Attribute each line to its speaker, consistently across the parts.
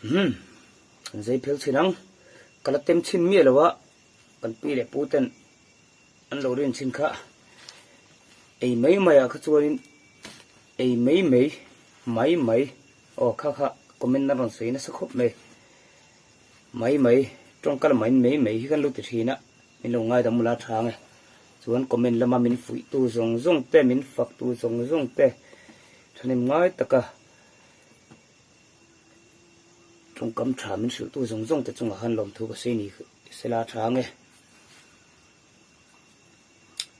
Speaker 1: Umm kan zei phel chhin ang. Ka la tem chhin miah lo a, kan pi leh pu ten an lo rin chhin kha ei mai mai ah kha chuanin ei mai mai mai mai aw kha kha comment a rawn sawi nasa khawp mai. Mai mai tawngka lamah in mai mai hi kan lo ti thin a, min lo ngaidam ula tha ang e. Chuan comment lama min fuih tu zawng zawng te min fak tu zawng zawng te thahnem ngai taka tawngkam tha min hrilh tu zawng zawng te chungah khan lawmthu ka sawi ni sela tha ang e.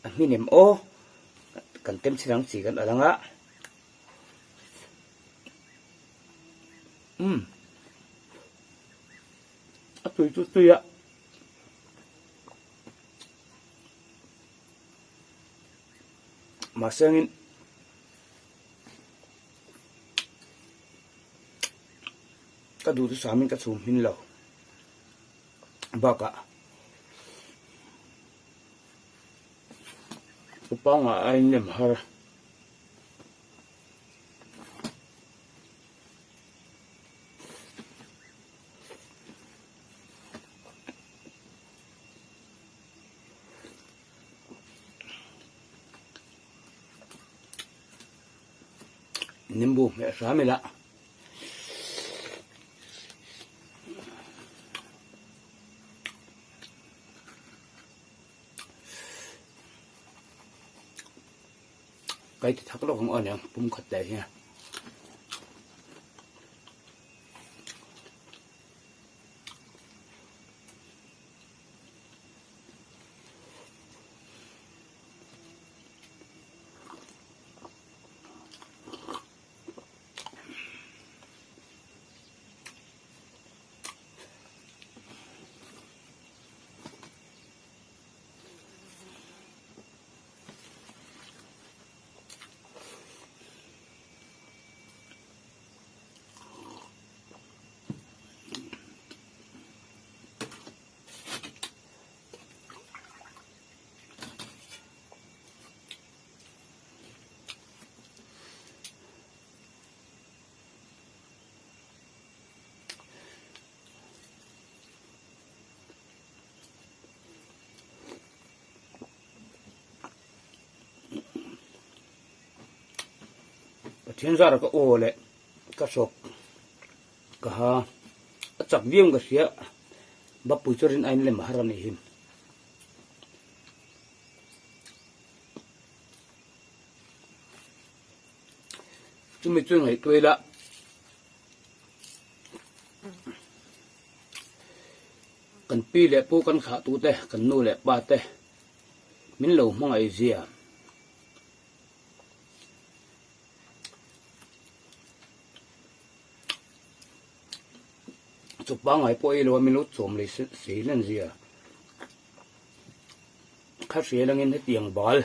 Speaker 1: A hminem aw kan tem chhin ang chi kan alh ang a. Umm a tui chu tui a. Mahse angin ka duh chu samin ka chhum hmin lo bakah upangah a inlem har. Nimbu hmeh hram ila. Kai ti thak lawk ang aw aniang pum khat leh hian. Pathian zara ka aw leh ka hrawk ka ha a chak viau ka hria bapui chu rin ain lem har a nih hi. Chumi chu ngaihtuah ila Kan pi leh pu kan thlah tu te, kan nu leh pa te min lo hmangaih zia. Chu pangngai pawh ei lo a min lo chawm leh sei len zia. Kha hrial angin hetiang bal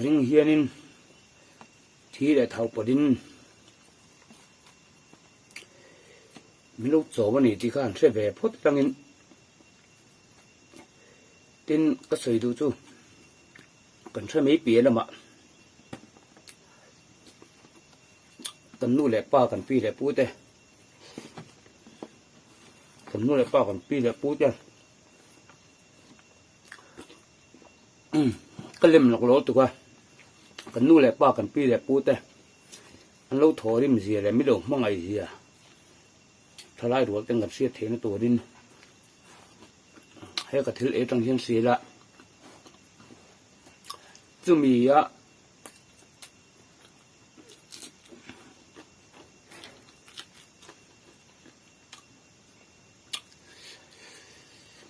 Speaker 1: ring hianin thi leh thau pawhin Min lo chawm a ni tih kha an hre ve phawt atangin tin ka sawi duh chu kan hre mai piah lamah kan nu leh pa kan pi leh pu te kan nu leh pa kan pi leh pu te ka lem lawk lawk tuk a kan nu leh pa kan pi leh pu te. An lo thaw rim zia leh mi lo hmangaih zia thalai rual ten kan hriat theihna turin he ka thil ei atang hian hria ila chumi a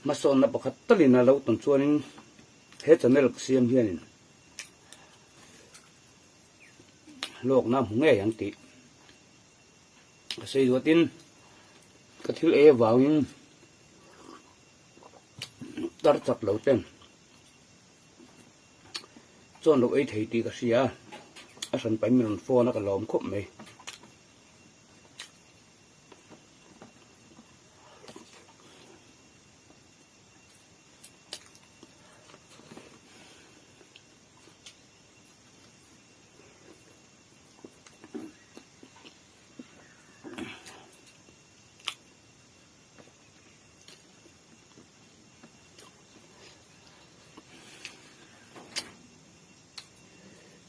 Speaker 1: hmasawnna pakhat talin a lo tawn chuanin he channel ka siam hianin Hlawkna hmu ngei ang tih ka sawi duatin ka thil ei avangin tar chak lo ten chuan lo ei thei tih ka hria a, a hran pahin min rawn phone a ka lawm khawp mai.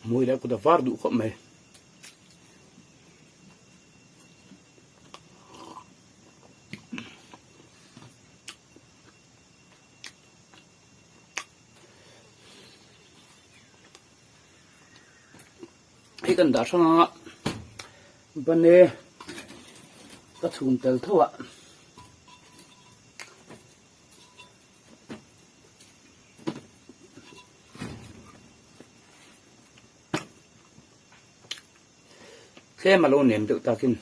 Speaker 1: Hmui leh kut a var duh khawp mai. Hei kan dah hrang anga bane ka chhum tel tho a. Tlem a lo nem deuh takin.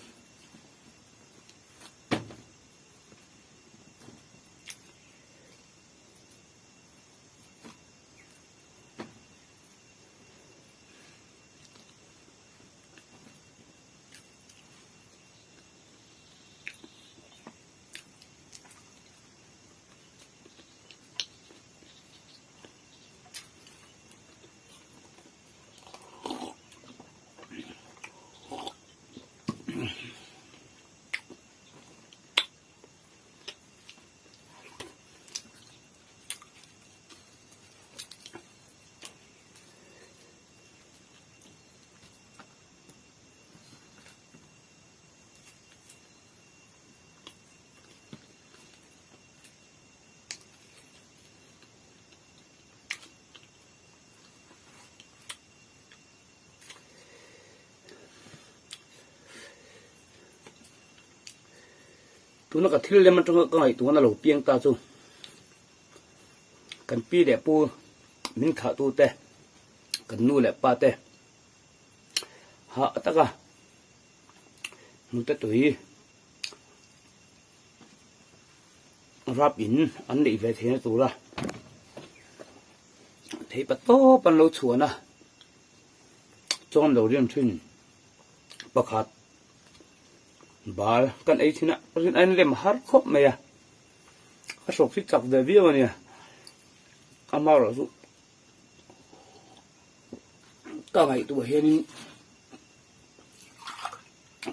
Speaker 1: Tuna ka thil lem atanga ka ngaihtuahna lo piang ta chu kan pi leh pu min thlah tu te kan nu leh pa te hah taka hnute tui rap in an neih ve theihna tura theihpa tawp an lo chhuan a chuan lo rin thin pakhat bal kan ei thin a rin a lem har khawp mai a a hrawk hi chak ve viau a nia amaherawhchu chu ka ngaihtuah hianin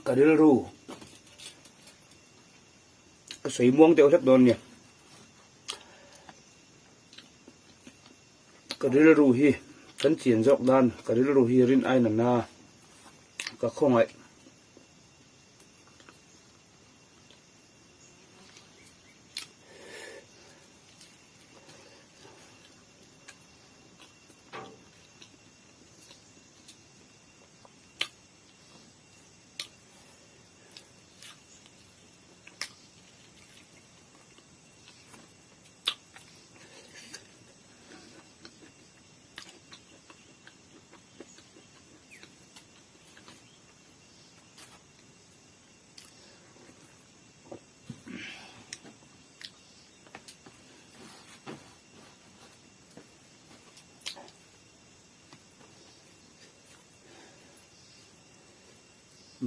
Speaker 1: ka rilru ka sawi muang deuh hlek dawn nia ka rilru hi kan chian zawk dan ka rilru hi rin aina na ka khawngaih.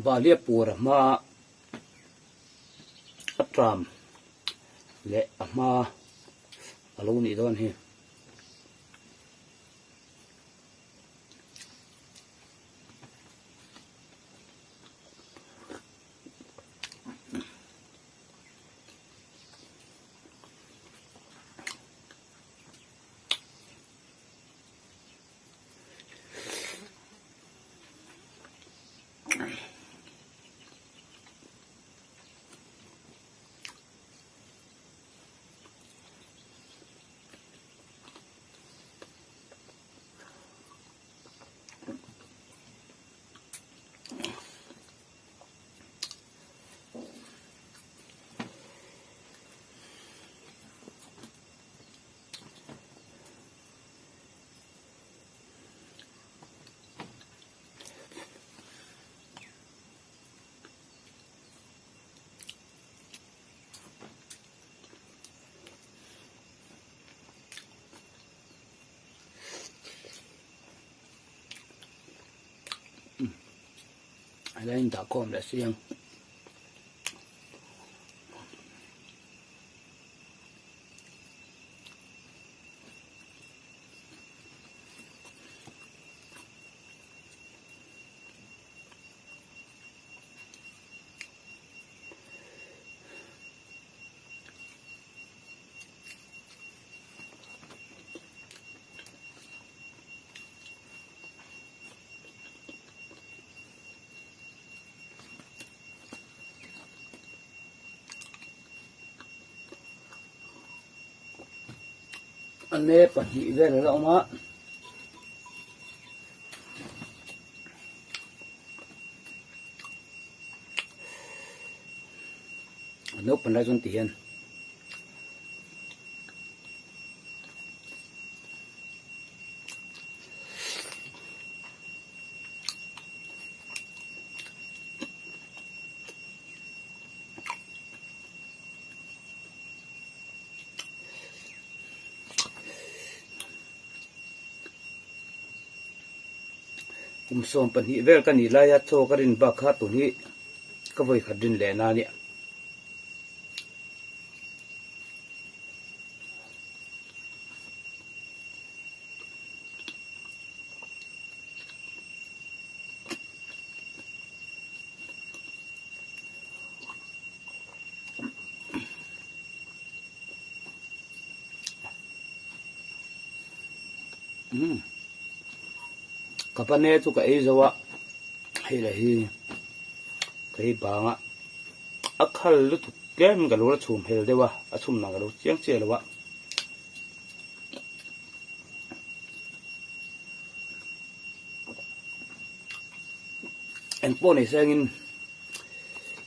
Speaker 1: Balia pur a hma a tram leh a hma a lo nih dawn hi. Helai in dah khawm leh si ang. A ne pahnih vel a la awm a. A naupang lai chuan ti hian. Kum 12 vel ka nih laia chaw ka rin bak kha tun hi ka vawi khat rin leh na nia. Umm ka pane chu ka ei zo a hei lah hi ka ei bang a a khal lutuk tlem in ka lo la chhum hel deuh a a chhum dan ka lo chiang chiah lo a. Engpawh nei sengin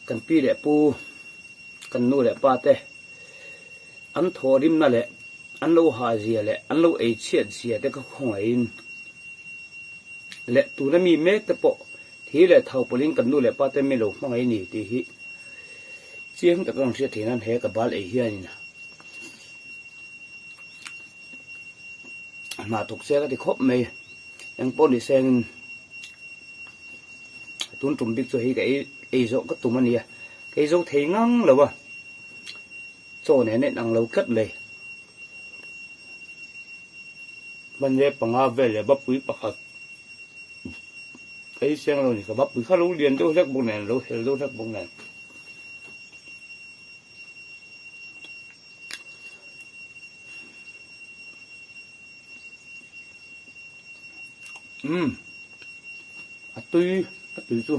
Speaker 1: kan pi leh pu kan nu leh pa te an thawhrimna leh an lo hah zia leh an lo ei chhiat zia te kha khawngaihin leh tuna mi mek te pawh thi leh tho pawlhin kan nu leh pa te mi lo hmangaih a ni tih hi chiang taka kan hriat theih nan he ka bal ei hianin hna thawk se ka ti khawp mai engpawh ni sengin tun tum bik chu hei ka ei ei zawh ka tum a nia ka ei zo thei ngang lo a chaw nen a inang lo tlat mai hmanre panga vel leh bapui pakhat ka ei seng lo a ni ka bapui kha lo lian deuh hlek bawk nen lo hel deuh hlek bawk nen. Umm a tui a tui chu.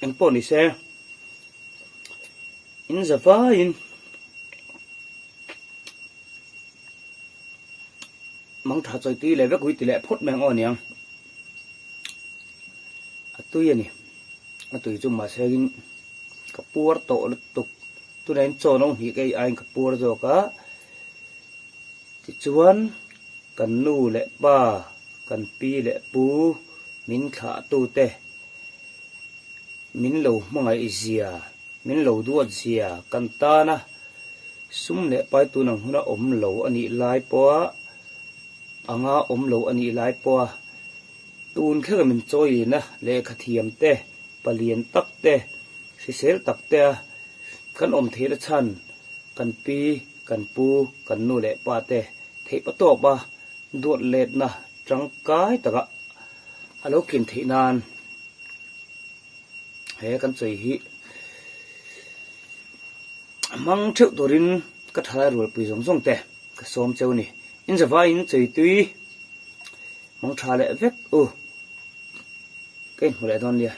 Speaker 1: Engpawh ni se in za vaiin. Mang tha chawi tui leh vek ui ti leh phawt mai ang aw aniang. A tui a ni. A tui chu mahse in ka puar tawh lutuk. Tunah in chaw no hnih ka ei aiin ka puar zawk a. Tichuan kan nu leh pa, kan pi leh pu min thlah tu te min lo hmangaih zia. Min lo duat zia kan tan a, sum leh pai tun ang huna awm lo a nih lai pawha anga awm lo a nih lai pawha tun thlenga min chawilina lehkha thiam te, palian tak te, hrisel tak te a kan awm theihna chhan kan pi, kan pu, kan nu leh pa te theih patawp a duat letna tangkai taka a lo kin theih nan. He kan chawi hi hmang theuh turin ka thalai rualpui zawng zawng te ka sawm cheu a ni. In zavaiin chawi tui hmang tha leh vek u ka inhmu leh dawn nia.